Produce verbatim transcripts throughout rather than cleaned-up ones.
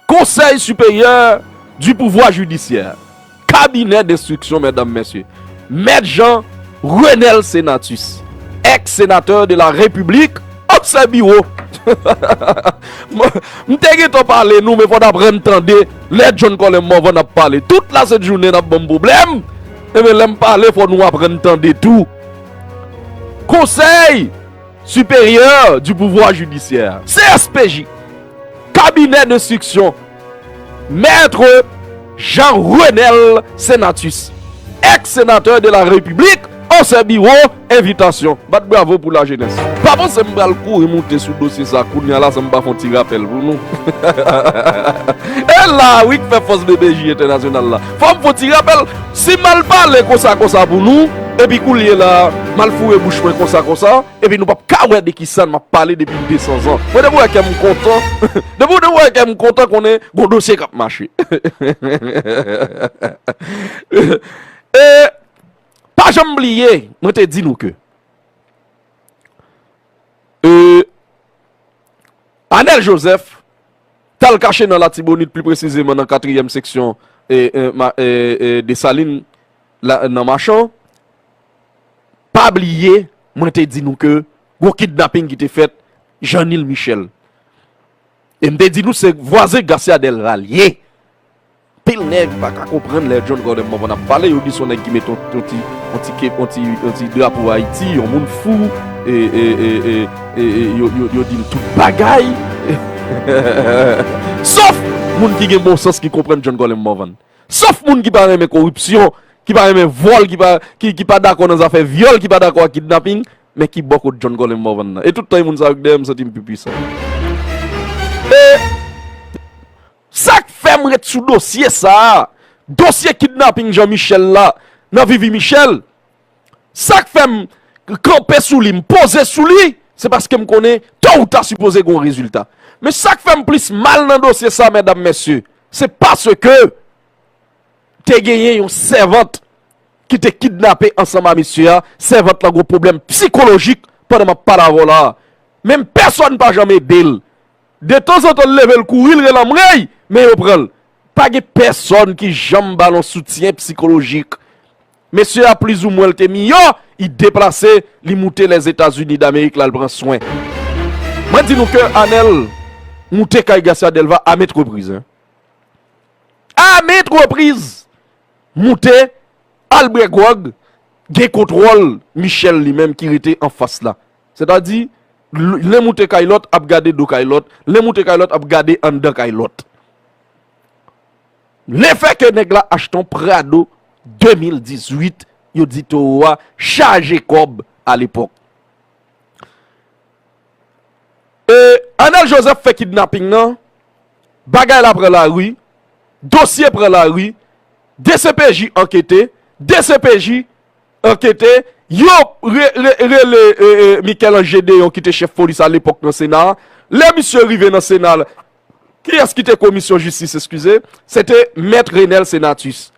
Conseil supérieur du pouvoir judiciaire, cabinet d'instruction, medam, mesye, Mèt Jean Renel Senatus, ex-sénateur de la République, an sè biwo. M te gentan pale nou, men fò n aprann tande lè John Colem Morvan ap pale. Tout lasent jounen n ap ban m pwoblèm. Ebyen, lè m pale, fò nou aprann tande tou. Conseil supérieur du pouvoir judiciaire, C S P J, cabinet d'instruction, Maître Jean Renel Senatus, ex-sénateur de la République, an sè biwo, envitasyon. Bat bravo pou lajenès. Pa panse m pral kouri moute sou dosye sa kounye a la san m pa fè yon ti rapèl pou nou. E la wi k fè fòs B B J entènasyonal la. Fò m fè yon ti rapèl. Si m al pale konsa konsa pou nou, epi kounye la, m al foure bouch mwen konsa konsa, epi nou p ap ka wè de ki sa m ap pale depi de san zan. Mwen depi w wè kè m kontan, depi w wè kè m kontan, konnen gon dosye k ap mache. E pa janm bliye, mwen te di nou ke e, Anèl Joseph t al kache nan Latibonit, pli presizeman nan katriyèm seksyon e, e, ma- e, e, Desalin la, nan Machan. Pa bliye, mwen te di nou ke gon kidnaping ki te fèt Jeanil Michel. E m te di nou se vwazen Garcia Delva l ye. Pil nèg pa ka konprann lè John Gordon Morvan ap pale, yo di se yon nèg ki mete yon, yon ti, yon ti, ke- yon ti, yon ti drapo Ayiti, yon moun fou, e, e, e, e, e, e yo, yo, yo di l tout bagay. Sof moun ki gen bon sans ki konprann John Gordon Morvan. Sof moun ki pa renmen koripsyon, ki pa renmen vòl, ki pa, ki, ki pa dakò nan zafè vyòl, ki pa dakò ak kidnaping, men ki bò kot John Colem Morvan nan. E tout tan e moun sa yo k dèyè m, m santi m pi pwisan. E sa k fè m ret sou dosye sa a, dosye kidnaping Jean Michel la, nan Vivi Michel, sa k fè m kanpe sou li, m poze sou li, se paske m konnen tò ou ta sipoze gen yon rezilta. Men sa k fè m plis mal nan dosye sa, medam, mesye, se paske te genyen yon sèvant ki te kidnape ansanm a mesye a. Sèvant lan gen pwoblèm sikolojik pandan m ap pale avè w la a. Menm pèsòn pa janm ede l. De tanzantan l leve l kouri, l rele anmwey, men yo pran l. Pa gen pèsòn ki janm ba l yon soutyen sikolojik. Mesye a plizoumwen l te miyò, li deplase, li moute Lèzetazini Damerik, l al pran swen. Mwen di nou ke Anèl moute kay Garcia Delva a maintes reprises, en. A maintes reprises, moute, al bwè gwòg, gen kontwòl Michel li menm ki rete anfas la. Sètadi, l- lè moute kay lòt, ap gade do kay lòt, lè moute kay lòt, ap gade anndan kay lòt. Lefètke nèg la achte yon Prado de mil dizuit, yo di towo a chaje kòb alepòk. E, Anèl Joseph fè kidnaping nan, bagay la pran lari, dosye pran lari, D C P J ankete, D C P J ankete, yo re- re- rele e, e, Michel-Ange Déon ki te chèf polis alepòk nan Sena a. Lè misye rive nan Sena a, kiyès ki te komisyon jistis, eskize? Se te Mèt Renel Senatus.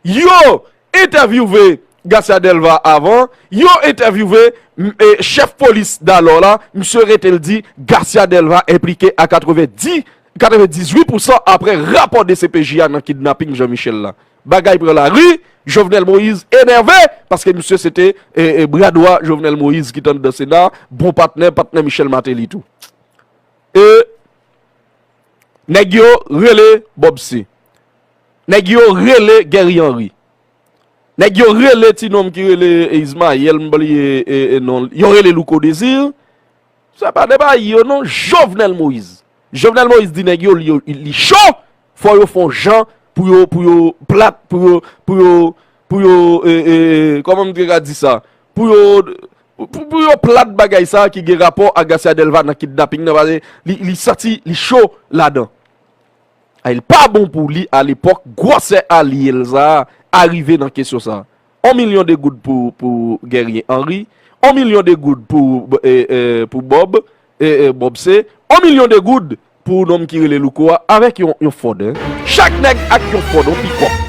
Yo entèvyouve Garcia Delva avan, yo entèvyouve m- e, chèf polis dalò la, misye rete l di Garcia Delva enplike a katrevenndis, katrevendizuit pousan aprè rapò D C P J a nan kidnaping Jean Michel la. Bagay pran lari, Jovenel Moïse enève, paske misye se te e, e, bra dwa Jovenel Moïse ki t anndan Sena, bon patnè, patnè Michel Martelly tou. E nèg yo rele Bob C. Nèg yo rele Guerrier Henry. Nèg yo rele ti nonm ki rele e, Ismaël, m bliye e, e, non l. Yo rele Louko Désir. Se pa de bay yo non, Jovenel Moïse. Jovenel Moïse di nèg yo li, yo- li cho, fò yo fè yon jan pou yo, pou yo plat, pou yo, pou yo, pou yo, e, e, kòman m te ka di sa? Pou yo, pou, pou yo plat bagay sa ki gen rapò ak Garcia Delva nan kidnaping nan, paske li, li santi li cho ladan. Ay, li pa bon pou li alepòk, gwosè alye l sa a rive nan kesyon sa a. On milyon de goud pou, pou Guerrier Henry, on milyon de goud pou, e, e, pou Bob, e, e, Bob C, on milyon de goud pou nonm ki rele Louko a, avèk yon, yon Ford, en. Chak nèg ak yon Ford, yon pikòp.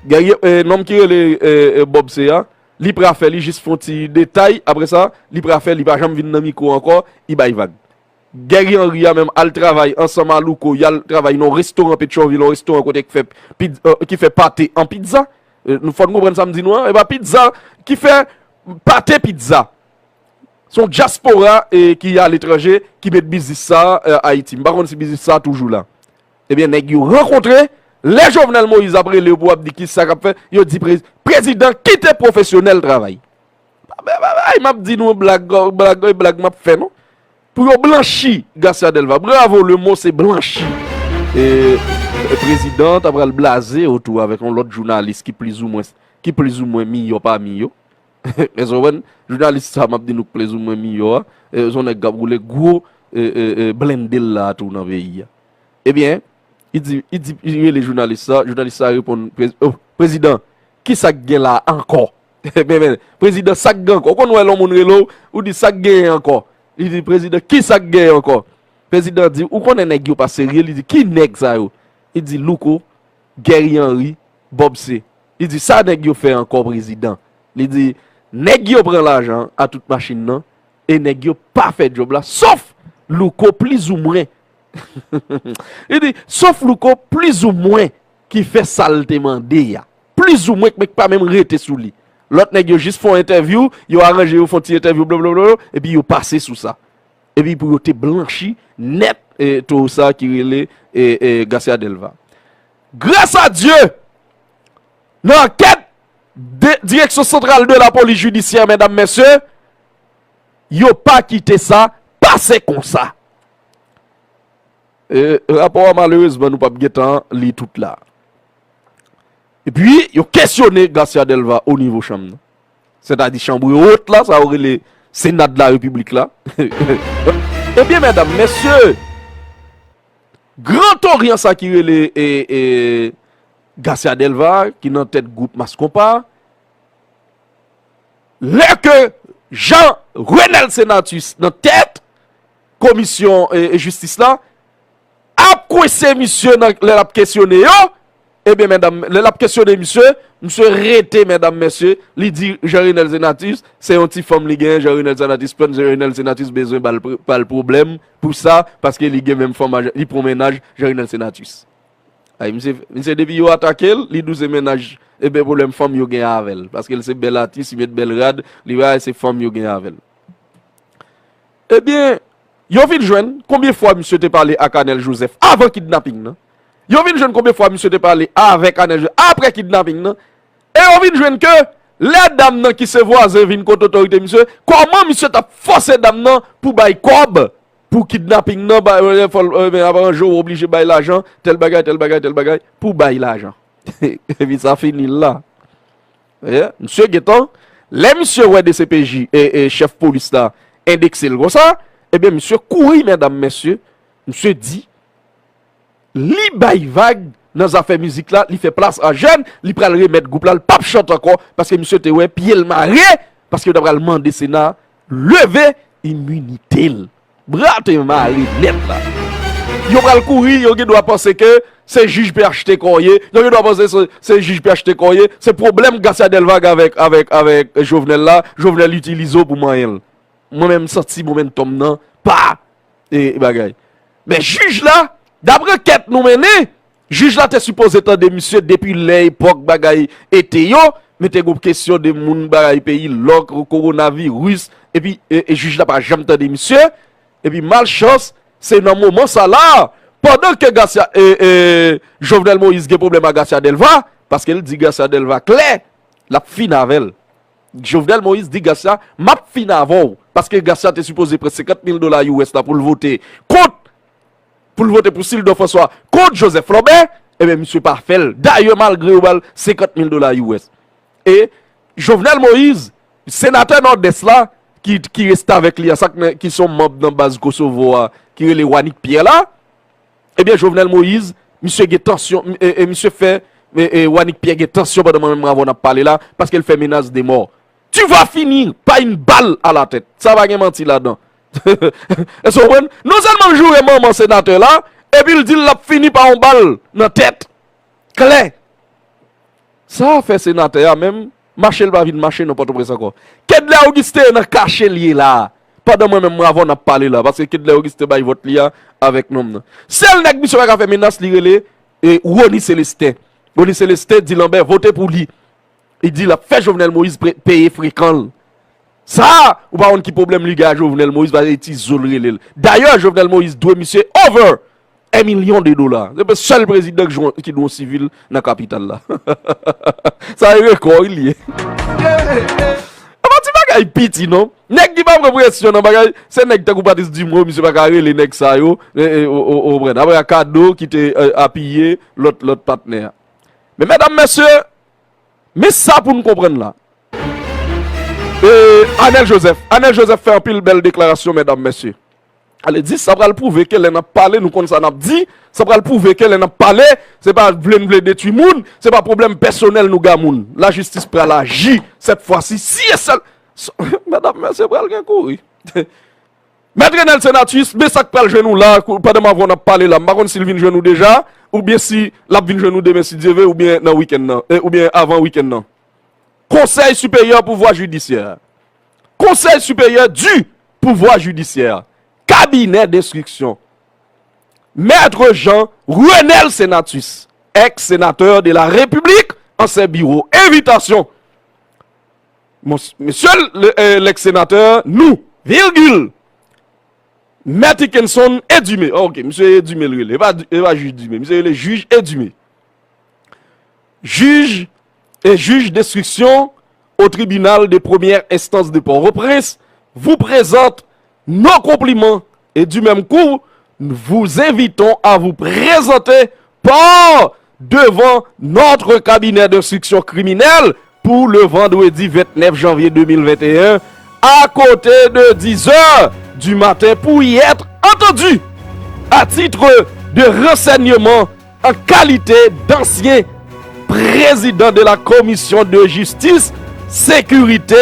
Guerrier, e, nonm ki rele e, e, Bob C a, li prè a fè li jis fè yon ti detay, apre sa, li prè a fè, li pa janm vin nan mikwo ankò, li bay vag. Guerrier Henry a menm al travay ansanm a Louko, y al travay nan yon restoran Petyonvil, yon restoran kote ki fè, pit- euh, ki fè pate an pizza. Euh, nou fò n konprann sa m di nou an. E pa pizza ki fè pate pizza. Se yon dyaspora eh, ki aletranje ki met biznis sa eh, Ayiti. M pa konn si biznis sa toujou la. Ebyen, nèg yo rankontre, lè Jovenel Moïse ap rele yo pou ap di ki sa k ap fè, yo di prez- prezidan kite pwofesyonèl travay. Ay, m ap di nou blag, blag, blag m ap fè non. Pou yo blanchi Garcia Delva. Bravo, le mo se blanchi. E, e prezidan ta pral blaze otou avèk yon lòt jounalis ki plizoumwen ki plizoumwen miyò pami yo. Èske w konprann? Jounalis sa m ap di nou k plizoumwen miyò a, e, se yon nèg k ap woule gwo e, e, e, blende l la tou nan peyi a. Ebyen, li di, li di, li rele jounalis sa, jounalis sa reponn, "Prez- oh, prezidan, ki sa k gen la ankò?" Men, men, prezidan, sa k gen ankò? Ou konn wè lè yon moun rele w, ou di, "Sa k genyen ankò?" Li di, "Prezidan, ki sa k genyen ankò?" Prezidan di, "Ou konnen nèg yo pa serye." Li di, "Ki nèg sa yo?" Li di, "Louko, Guerrier Henry, Bob C." Li di, "Sa nèg yo fè ankò, prezidan?" Li di, "Nèg yo pran lajan a tout machin nan, e nèg yo pa fè djòb la, sof Louko plizoumwen." Li di, "Sof Louko plizoumwen ki fè sa l te mande a. Plizoumwen k pa menm rete sou li. Lòt nèg yo jis fè yon entèvyou, yo aranje yo fè yon ti entèvyou, blablabla, epi yo pase sou sa." Epi pou yo te blanchi nèt e, towo sa ki rele e, e, Garcia Delva. Gras a Dye, nan ankèt de, Direksyon Santral de Lapolis Jidisyè, medam, mesye, yo pa kite sa pase konsa. E, rapò a, malerezman, nou p ap gentan li tout la. Epi, yo kesyone Garcia Delva o nivo chanm nan. Sètadi chanm wot la, sa yo rele Sena de la Repiblik la. Ebyen, medam, mesye, Gran Toryan sa ki rele e, e, Garcia Delva, ki nan tèt gwoup Mas Konpa, lè ke Jean Renel Senatus nan tèt komisyon e, e jistis la, ap kwense misye nan, lè l ap kesyone yo, ebyen, medam, lè l ap kesyone misye, misye rete, medam, mesye, li di Jean Renel Senatus, se yon ti fanm li genyen, Jean Renel Senatus pran, Jean Renel Senatus bezwen ba l pr- ba l pwoblèm pou sa, paske li gen menm fanm, a- li pran mennaj Jean Renel Senatus. Ay, misye, misye depi yo atake l, li di w se mennaj, ebyen, pwoblèm fanm yo gen avè l, paske l se bèl atis, li met bèl rad, li bay se fanm yo gen avè l. Ebyen, yo vin jwenn konbyen fwa misye te pale ak Anèl Joseph avan kidnaping nan. Yo vin jwenn konbyen fwa misye te pale avèk Anèl Joseph apre kidnaping nan. E yo vin jwenn ke lè dam nan ki se vwazen vin kote otorite misye, kòman misye t ap fòse dam nan pou bay kòb pou kidnaping nan, ba, fò l, eh, ben, ap ranje w oblije bay lajan, tèl bagay, tèl bagay, tèl bagay, pou bay lajan. Epi sa fini l la. Eh, misye gentan, lè misye wè D C P J e, e chèf polis la endekse l konsa, ebyen misye kouri, medam, mesye, misye di, li bay vag nan zafè mizik la, li fè plas a jèn, li pral remèt gwoup la, l p ap chante ankò, paske misye te wè pye l mare, paske yo ta pral mande Sena leve iminite l. Bra te mare nèt la. Yo pral kouri, yo gen dwa panse ke se jij P H T kò ye, yo gen dwa panse se, se jij P H T kò ye, se pwoblèm Garcia Delva avèk, avèk, avèk Jovenel la, Jovenel itilize w pou manyen l. Mwen menm m santi momentum nan pa e, e bagay. Men jij la, daprè kèt nou mennen, jij la te sipoze tande misye depi lè epòk bagay ete yo, men te gon kesyon de moun bagay peyi lòk, kowonaviris, epi e, e jij la pa janm tande misye, epi malchans, se nan moman sa la, pandan ke Garcia, e, e, Jovenel Moïse gen pwoblèm ak Garcia Delva, paske l di Garcia Delva klè, l ap fin avè l. Jovenel Moïse di Garcia, "M ap fin avè w," paske Garcia te sipoze pran senkant mil dola U S la pou l vote kont, pou l vote pou Sildor François kont Joseph Lambert, ebyen, misye pa fè l. Dayè, malgre yo ba l senkant mil dola U S. E Jovenel Moïse, senatè Nòdès la, ki, ki restavèk li a, sa k nan, ki se yon manm nan baz Kosovo a, ki rele Wanick Pierre la, ebyen, Jovenel Moïse, misye gen tansyon, e, e, misye fè, e, e, Wanick Pierre gen tansyon pandan mwen menm avè w n ap pale la, paske l fè menas de mò. Tu vas finir par une balle à la tête. Sa pa gen manti ladan. Èske w konprann? Non sèlman l joure manman senatè la, epi l di l l ap fini pa yon bal nan tèt. Klè. Sa fè senatè a menm, mache l pa vin mache nan Pòtoprens ankò. Kedlè Augustin nan kache l ye la. Pandan mwen menm mwen avè w n ap pale la, paske Kedley Augustin bay vòt li a avèk nonm nan. Sèl nèg misye pa ka fè menas, li rele e, Rony Célestin. Rony Célestin di Lambert vote pou li. Li di l ap fè Jovenel Moïse pre- peye frekan l. Sa, ou pa konn ki pwoblèm li gen a Jovenel Moïse, paske ti zo l rele l. Dayè, Jovenel Moïse dwe misye over un million de dola. Se pe sèl prezidan ki jwe- ki dwe yon sivil nan kapital la. Sa e rekò wi li ye. E pa ti bagay piti non. Nèg ki pa pran presyon nan bagay, se nèg tankou Patrice Dumont, misye pa ka rele nèg sa yo, e, e, o, o, o, konprann. Apre a Kado ki te e, apiye lòt, lòt patnè a. Men medam, mesye, men sa pou n konprann la. E, Anèl Joseph. Anèl Joseph fè anpil bèl deklarasyon, medam, mesye. Ale di, sa pral pwouve ke lè n ap pale, nou konn sa n ap di. Sa pral pwouve ke lè n ap pale, se pa vle n vle detwi moun, se pa pwoblèm pèsonèl nou gen a moun. Lajistis pral aji, sèt fwa si, si e sèl. Medam, mesye, pral gen kouri. Mèt Renel Senatus, men sa k pral jwenn ou la, kou- pandan m avè w n ap pale la, m pa konn si l vin jwenn ou deja, oubyen si l ap vin jwenn ou demen si Dye vle, oubyen nan wikenn nan, e, oubyen avan wikenn nan. Conseil supérieur pouvoir judiciaire. Conseil supérieur du pouvoir judiciaire. Cabinet d'instruction. Maître Jean Renel Senatus, ex-sénateur de la République, ansyen biwo, envitasyon. Mons- Monsieur le, euh, l'ex-sénateur, nous, virgule, Maître Hickenson Edumé. Ah, ok, monsieur Edumé, le, le, pas, pas juge Dumé, monsieur le juge Edumé. Juge et juge d'instruction au tribunal de première instance de Port-au-Prince vous présente nos compliments et du même coup, nous vous invitons à vous présenter par devant notre cabinet d'instruction criminelle pour le vendredi vingt-neuf janvier deux mille vingt et un à côté de dix heures du matin pour y être entendu. À titre de renseignement, en qualité d'ancien président de la commission de justice, sécurité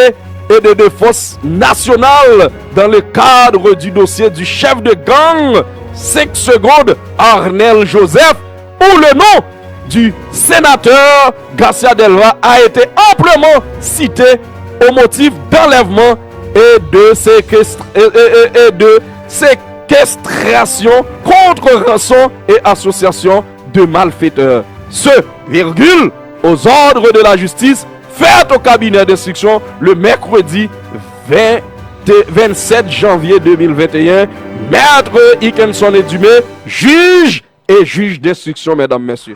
et de défense nationale dans le cadre du dossier du chef de gang cinq secondes Arnel Joseph, où le nom du sénateur Garcia Delva a été amplement cité au motif d'enlèvement et de séquestre- et, et- et- et de séquestration contre rançon et association de malfaiteurs. Ce, virgule, aux ordres de la justice, fait au cabinet d'instruction le mercredi vingt, vingt-sept janvier deux mille vingt et un, Maître Hickenson Edumé, juge et juge d'instruction, mesdames, messieurs.